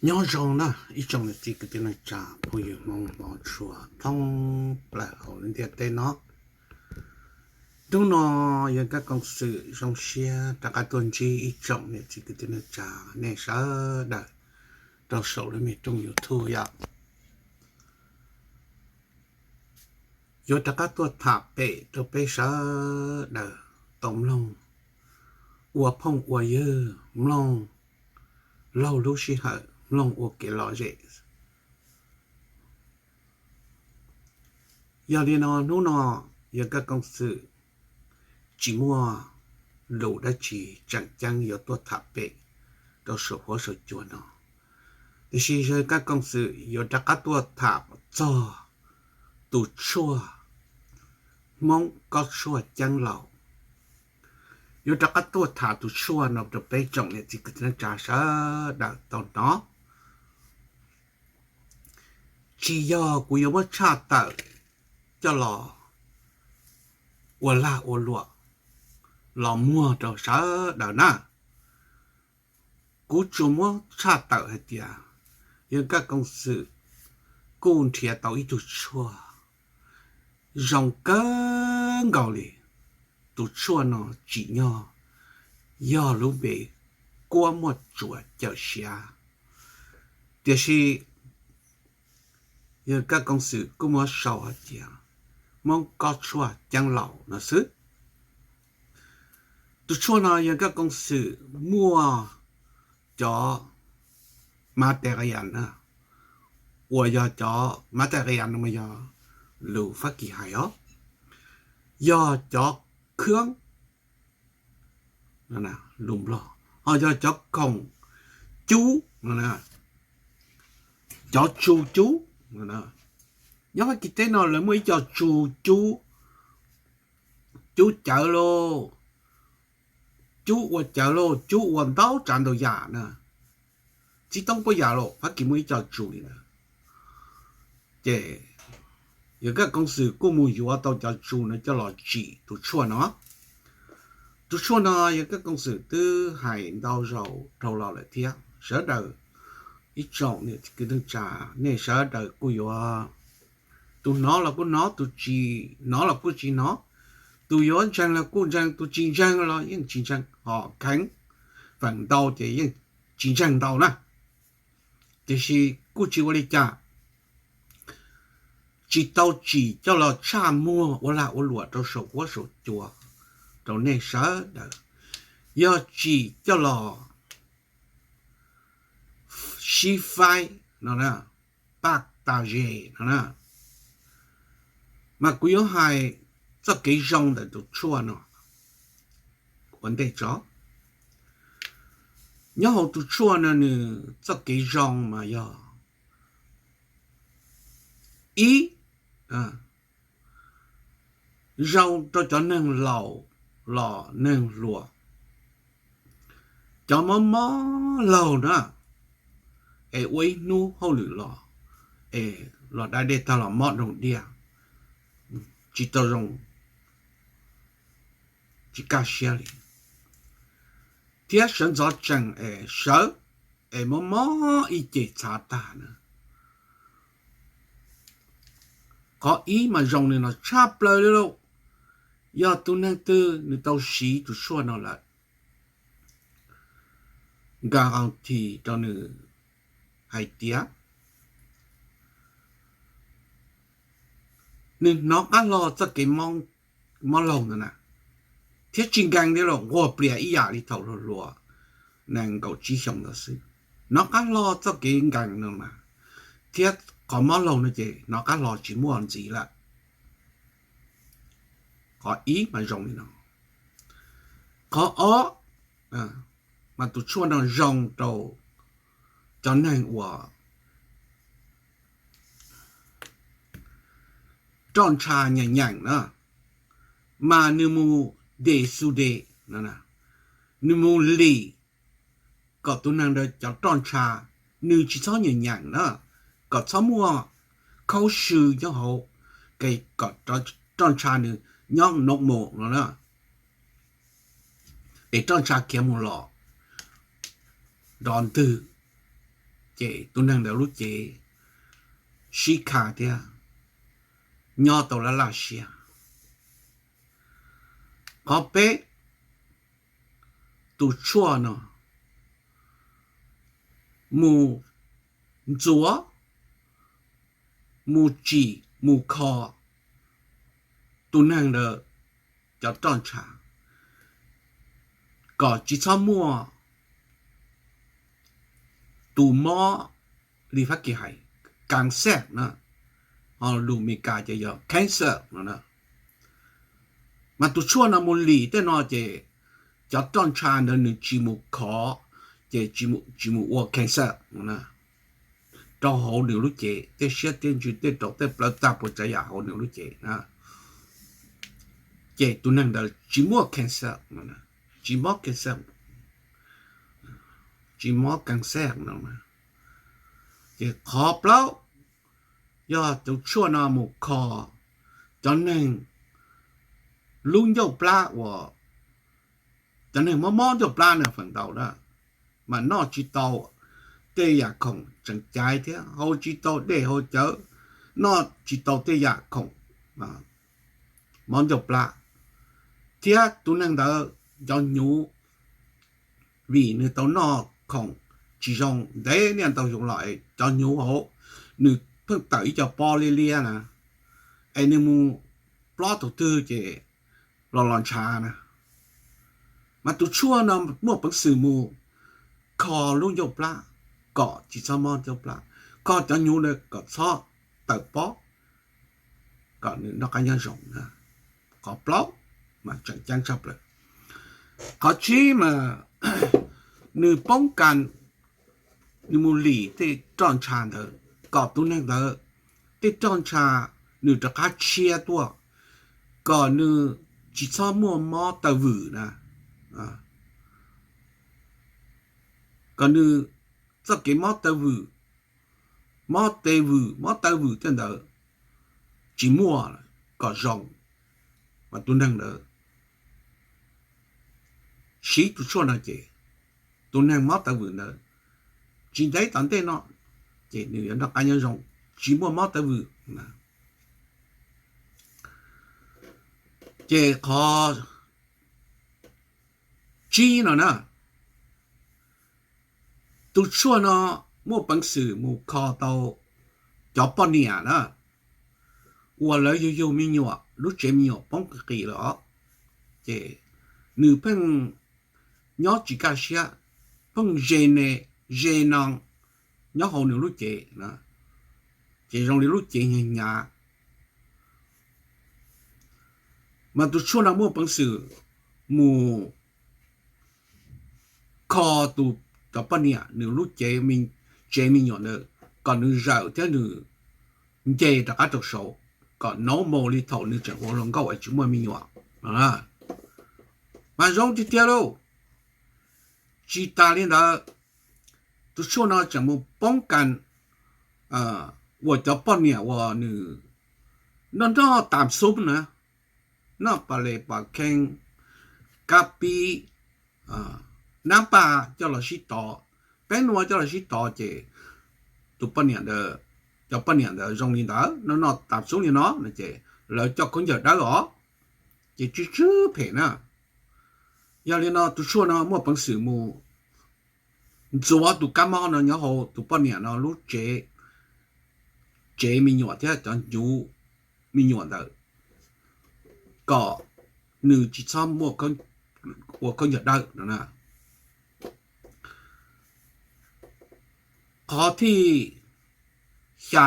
Nyob zoo na ib tsoom niam txiv kwv tij neej tsa phooj ywg Hmoob hmov tshua thoob plaws hauv lub ntiaj teb no. Hnub no yog Kab Koom Xwm zoo siab rov qab tuaj ntsib ib tsoom niam txiv kwv tij neej tsa nej sawv daws rau saum lub me rooj YouTube yom. Yuav rov qab tuaj tham pem rau peb sawv daws tau mloog, ua phooj ua ywg mloog laug lub sij hawm mloog ua kev lom zem. Yog li no hnub no yog Kab Koom Xwm tsis muaj lus dab tsi tseem ceeb yuav tuaj tham pem rau saum huab saum cua no, tiam sis yog Kab Koom Xwm yuav rov qab tuaj tham txog tus tshuaj Hmoob Kob Tshuaj Ceeb Laus. Yuav rov qab tuaj tham tus tshuaj no rau peb tsoom niam txiv kwv tij neej tsa sawv daws tau hnov. Tsis yog kuv yuav muab tshaj tawm coj los ua lag ua luam los muag rau sawv daws na. Kuv tsuas muab tshaj tawm hais tias yog Kab Koom Xwm kuj nrhiav tau ib tug tshuaj zoo kawg nkaus li. Tus tshuaj no tsim nyog yog lub npe kuab muaj tsuas cawm siav, tiam sis yog Kab Koom Xwm kuj muab sau hais tias Hmoob Kob Tshuaj Ceeb Laus no xwb. Tus tshuaj no yog Kab Koom Xwm muaj cov material na, uas yog cov material no mas yog lus Fab Kis hais os, yog cov khab lus Nplog, ho yog cov khoom cub, cov tsu cub. Nyob Fab Kis teb no lawv muaj ib co tsu cub, cub cawv lauj, cub ua cawv lauj, cub ua ntau tsav ntau yam na. Txij toob puab yam lauj, Fab Kis muaj ib co tsu li ntawd. Ces yog Kab Koom Xwm kuj mus yuav tau cov tsu no coj los tsim tus tshuaj no. Tus tshuaj no yog Kab Koom Xwm twb hais ntau zaus dhau los lawm thiab, sawv daws ib tsoom niam txiv kwv tij neej tsa, nej sawv daws kuj yuav, tus hnov los kuj hnov, tus tsis hnov los kuj tsis hnov, tus yuav ntseeg los kuj ntseeg, tus tsis ntseeg los yeej tsis ntseeg, ho kheev feem ntau ces yeej tsis ntseeg ntau na. Tiam sis kuj tsis ua li cas, tsis tau tsim coj los tshaj muag ua lag ua luam rau saum huab saum cua rau nej sawv daws, yog tsim coj los sib faib no, paj tas zes no na. Mas kuv yuav hais txoj kev zoo ntawm tus tshuaj no ua ntej tso. Nyob hauv tus tshuaj no nws txoj kev zoo mas yog ib, zoo rau cov neeg laus los neeg hluas, cov mob mob laug na, es ua ib hnub hauj lwm los, es los da dej tag los mob nroos diaj, tsis tau zoo, tsis kaj siab li, thiab sawv ntxov tsees es sawv, es mob mob ib ce txhav tag na. Qhov ib mas zoo li no tshaj plaws li lauj, yog tus neeg twg nws tau siv tus tshuaj no lawm, guarantee rau nws hais tias nws hnov qab hlo txoj kev mob laug ntawd na, thiab tsis nkees thiab los nquag plias ib yam li thaum hluas hluas, nees nkaum tsib xyoos ntawd xwb. Hnov qab hlo txoj kev nkees no mas, thiab qhov mob laug no ces hnov qab hlo tsis muaj ntxiv lawm. Qhov ib mas zoo li no. Qhov ob, mas tus tshuaj no zoo rau cov neeg uas roj ntsha nyeem nyeem na, mas nws mus de xu de, nws mus lim kom tus neeg ntawd cov roj ntsha nws tsis txhob nyeem nyeem na, kom txhob muaj khaub swb nyob hauv, kom roj ntsha nws nyob normal no na, es roj ntsha khiav mus los nrov ntwg, ces tus neeg ntawd lub cev sib kha thiab nyob tau laj laj siab. Qhov peb, tus tshuaj no mus ntxuav, mus tsim, mus kho tus neeg ntawd cov roj ntsha kom tsis txhob muaj tus mob li Fab Kis hais, cancer na, ho lus Meskas ces yog cancer no na. Mas tus tshuaj no mus lim tej no ces cov roj ntsha ntawd nws tsis mus khov, ces tsis mus ua cancer no na rau hauv nws lub cev, tej siab tej ntsws tej raum tej plawv tag puas tsav yam hauv nws lub cev na, ces tus neeg ntawd tsis muaj cancer, tsis mob cancer, tsis mob cancer no. Ces qhov plaub, yog tus tshuaj no mus kho cov neeg lub ncauj plab uas cov neeg mob mob ncauj plab na feem ntau na, mas noj tsis tau tej yam khoom tseem caiv thiab haus tsis tau dej haus cawv, noj tsis tau tej yam khoom mob ncauj plab, thiab tus neeg ntawd cov hnyuv vim nws tau noj khoom tsis zoo ntev niaj ntau xyoo los es cov hnyuv hauv nws pheej tawm ib co pob liab liab na, es nws mus plob thaum twg ces los los ntshav na. Mas tus tshuaj no muaj peev xwm mus kho lub ncauj plab kom tsis txhob mob ncauj plab, kho cov hnyuv na kom txhob tawm pob, kom nws noj qab nyob zoo. Qhov plaub mas tseem ceeb tshaj plaws. Qhov tsib mas nws poob kas, nws mus lim tej roj ntsha ntawd kom tus neeg ntawd tej roj ntsha nws rov qab tshiab tuaj, kom nws tsis txhob muaj mob taw vwm na, kom nws txoj kev mob taw vwm, mob tes vwm mob taw vwm tej ntawd tsis muaj, kom zoo. Mas tus neeg ntawd siv tus tshuaj no ces tus neeg mob taw vwm ntawd tsis ntev tom ntej no ces nws yuav noj qab nyob zoo, tsis muaj mob taw vwm. Ces qhov tsib no na, tus tshuaj no muaj peev xwm mus kho tau cov poj niam na, uas lawv yug yug me nyuam, lub tsev me nyuam poob qis qis lawm os, ces nws pheej nyob tsis kaj siab, pheej ze ne, ze no nyob hauv nws lub cev, ces zoo li lub cev hnyav hnyav. Mas tus tshuaj no muaj peev xwm mus kho tus, cov poj niam nws lub cev, tsev me nyuam ntawd kom nws zawm thiab nws nce rov qab rau saud, kom normal li thaum nws tseem ua hluas nkauj es tsis muaj me nyuam. Mas zoo tiag tiag lauj. Tsis tas li ntawd, tus tshuaj no tseem mus poob kas uas cov poj niam uas nws noj noj tam xub na, noj pas les pas kheej, kab pib, nab paj coj los sib tov, peb nua coj los sib tov ces tus poj niam, cov poj niam ntawd zoo li ntawd noj noj tam xub li no no ces lawv coj khaub ncaws dawb os, ces tsw tsw phem na. Yog li no tus tshuaj no muaj peev xwm mus ntxuav tus kab mob no nyob hauv tus poj niam no lub tsev, tsev me nyuam thiab cov hnyuv me nyuam ntawd kom nws tsis txhob muaj, ua khaub ncaws dawb no. Qhov thib xya,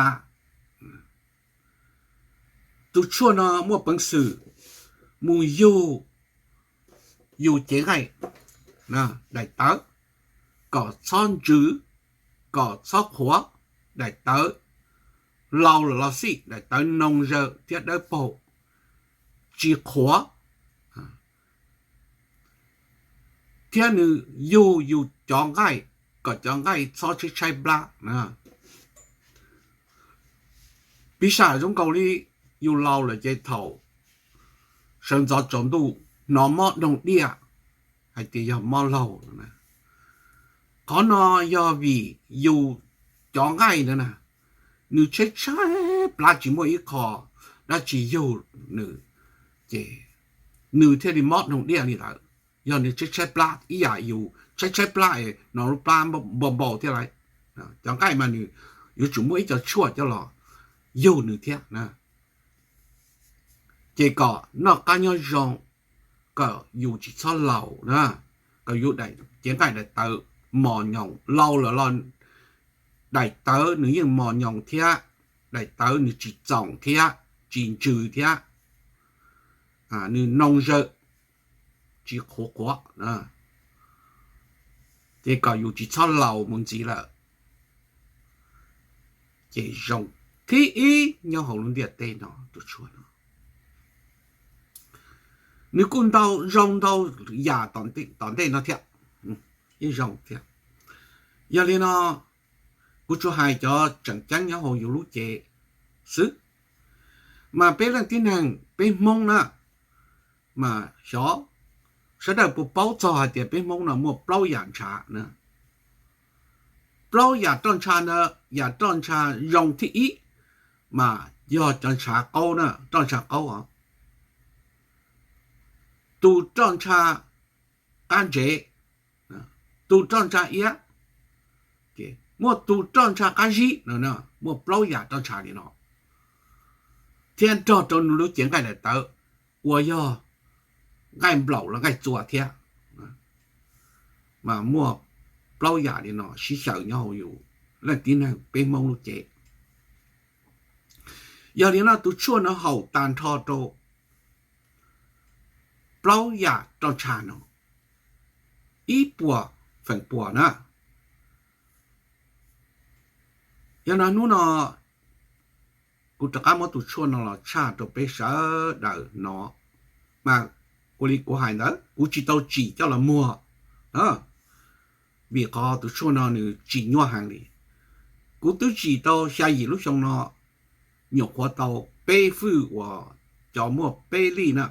tus tshuaj no muaj peev xwm mus yug yus cev nqaij, daim tawv, kom txhob ntsws, kom txhob qhuav, daim tawv laus los los xij, daim tawv noo zaws thiab dawb paug, tsis qhuav, thiab nws yug yus cov nqaij kom cov nqaij txhob tshaib tshaib plab. Piv xam zoo nkaus li yus laus lawm ces thaum sawv ntxov tsaus ntuj hnov mob doog diaj hais tias yog mob laug. Qhov no yog vim yus cov nqaij ntawd na, nws tshaib tshaib plab tsis muaj ib qho dab tsi yug nws, ces nws thiaj li mob noog diaj li ntawd. Yog nws tshaib tshaib plab ib yam yus tshaib tshaib plab es no lub plab npau npau thiab lauj. Cov nqaij mas nws yuav tsum muaj ib co tshuaj coj los yug nws thiab na, ces kom noj qab nyob zoo, kom yus tsis txhob laus na, kom yus daim cev nqaij daim tawv mos nyoos. Laus lawm los daim tawv nws yeej mos nyoos thiab, daim tawv nws tsis txoom thiab, tsis ntsws thiab, nws noo zawm, tsis qhuav quav, ces kom yus tsis txhob laus mus ntxiv lawm. Ces zoo thib ib nyob hauv lub ntiaj teb no tus tshuaj no. Nws kuj ntau, zoo ntau yam tom ntej no thiab, zoo thiab. Yog li no, kuv tsuas hais cov tseem ceeb nyob hauv yus lub cev xwb. Mas peb leej tib neeg peb Hmoob na, mas xyov sawv daws puas paub txog hais tias peb Hmoob no muaj plaub yam ntshav na. Plaub yam roj ntsha na, yam roj ntsha zoo thib ib mas yog cov ntshav qaub na, roj ntsha qaub os, tus roj ntsha qab ntsev, tus roj ntsha iab, muaj tus roj ntsha qab zib no, muaj plaub yam roj ntsha li no, thiab nrog rau nws lub cev nqaij daim tawv uas yog nqaij nplaum los nqaij txua thiab, mas muaj plaub yam li no sib xyaw nyob hauv yus leej tib neeg peb Hmoob lub cev. Yog li no tus tshuaj no haum tag nrho rau plaub yam roj ntsha no ib puas feem pua na. Yog no hnub no kuv rov qab muab tus tshuaj no los tshaj rau peb sawv daws hnov. Mas ua li kuv hais ntawd kuv tsis tau tsim coj los muag, vim qhov tus tshuaj no nws tsim nyuaj heev li. Kuv twb tsim tau xya yim lub xyoo no, nyuam qhuav tau peb fwj uas cov muaj peb lij na,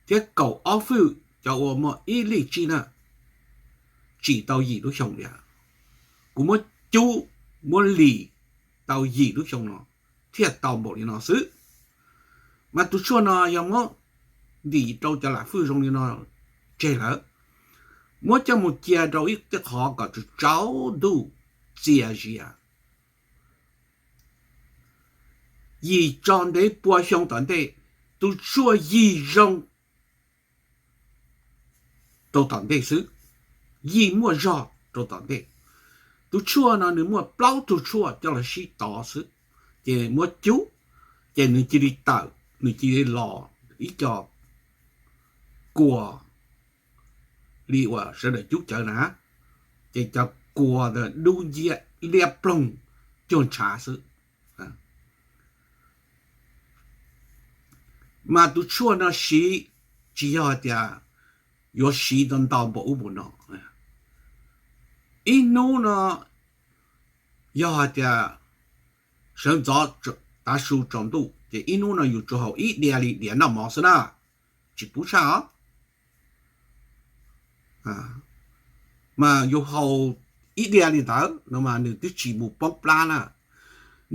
thiab kaum ob fwj cov uas muaj ib lij tsib na, tsim tau yim lub xyoo li. Kuv muab cub, muab lim tau yim lub xyoo no thiaj tau npaum li no xwb. Mas tus tshuaj no yog muab ntim rau cov lam fwj zoo li no tseg lawm, muab coj mus cia rau ib tej qhov kom tsaus ntuj txias zias, yim tso ntev pua xyoo tom ntej, tus tshuaj yim zoo rau tom ntej xwb, yim muaj zog rau tom ntej. Tus tshuaj no nws muaj plaub tug tshuaj coj los sib tov xwb, ces muab cub, ces nws cia li tawm, nws cia li los ib co kua li uas sawv daws cub cawv na, ces cov kua ntawd dub nciab liab ploog cuag ntshav xwb. Mas tus tshuaj no siv tsis yog hais tias yuav siv ntau ntau npaum ub npaum no. Ib hnub no yog hais tias sawv ntxov tav su tsaus ntuj ces ib hnub no yus tsuas haus ib diav li diav noj mov xwb na, tsis pub tshaj os. Mas yus haus ib diav li ntawd no mas nws twb tsis mus poob plab na,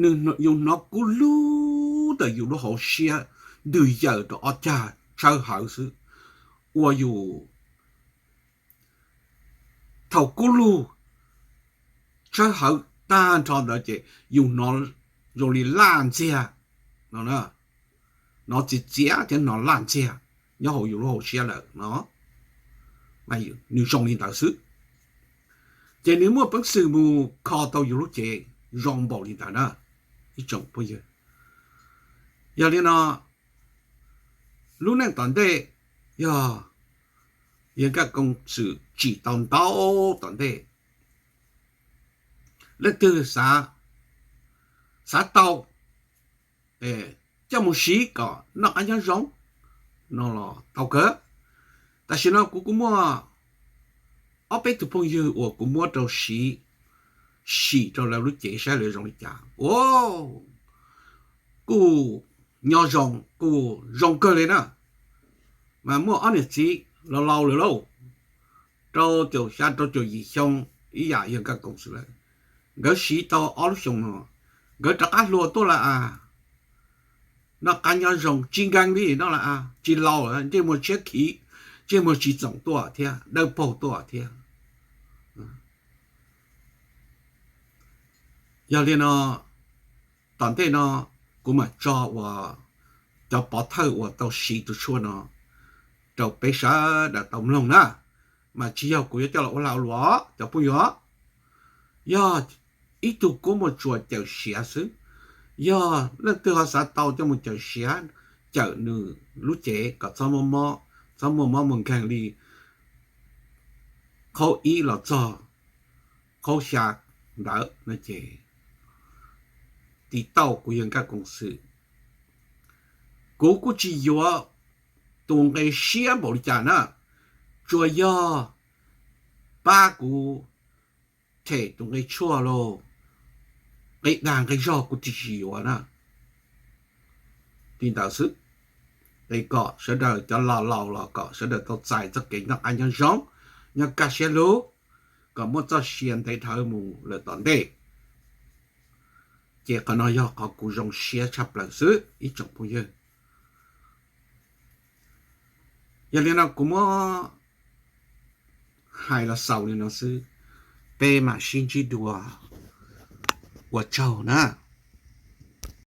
nws, yus hnov kub lug ntawm yus lub hauv siab ntws yawm rau ob cag tshawb hawv xwb, ua yus thaum kub lug tshawb hawv tag nrho ntawd ces yus hnov zoo li laj ntxiag no, hnov txias txias thiab hnov laj ntxiag nyob hauv yus lub hauv siab lawm no, nws zoo li ntawd xwb. Ces nws muaj peev xwm mus kho tau yus lub cev zoo npaum li ntawd na, ib tsoom phooj ywg. Yog li no, lub neej tom ntej yog yawg Nkaj Koos Xwm tsim tau ntau tom ntej. Leej twg xav, xav tau coj mus siv kom noj qab nyob zoo no los tau kawg. Tam sim no kuv kuj muaj ob peb tug phooj ywg uas kuv muab rau siv, sim rau lawv lub cev saib lawv zoo li cas. Ua kuj nyob zoo, kuj zoo kawg li na. Mas muaj ob niam txiv laus laus lawm lauj, rau caum xya rau caum yim xyoo, ib yam yawg Nkaj Koos Xwm lawm. nkawd siv tau ob lub xyoo no, nkawd rov qab hluas tuaj lawm as. Noj qab nyob zoo tsis nkees li no lawm as, tsis laus lawm, ntsej muag tshiab khiv, ntsej muag tsis txoom tuaj thiab, dawb paug tuaj thiab. Yog li no, tom ntej no kuv mam tso uas cov pov thawj uas tau siv tus tshuaj no rau peb sawv daws tau mloog na, mas tsis yog kuv yuav coj los ua lag ua luam cov phooj ywg. Yog ib tug kuj muaj tsuas cawm siav xwb, yog leej twg ho xav tau coj mus cawm siav, cawm nws lub cev kom txhob muaj mob, txhob muaj mob muaj nkeeg li qhov ib los txog qhov xya ntawd no ces tiv tauj kuv yawg Nkaj Koom Xwm. Kuv kuj tsis yuav tus nqe siab npaum li cas na, tsuas yog pab kuv them tus nqe tshuaj lauj, nqe dag nqe zog kuv tsis tsis yuav na. Li ntawd xwb, es kom sawv daws cov laus laus los kom sawv daws tau txais txoj kev noj qab nyob zoo, nyob kaj siab lug, kom muaj txoj sia ntev dhawv mus lawm tom ntej. Ces qhov no yog qhov kuv zoo siab tshaj plaws xwb ib tsoom phooj ywg. Yog li no kuv muab hais los xaus li no xwb, peb mam sib ntsib dua, ua tsaug na.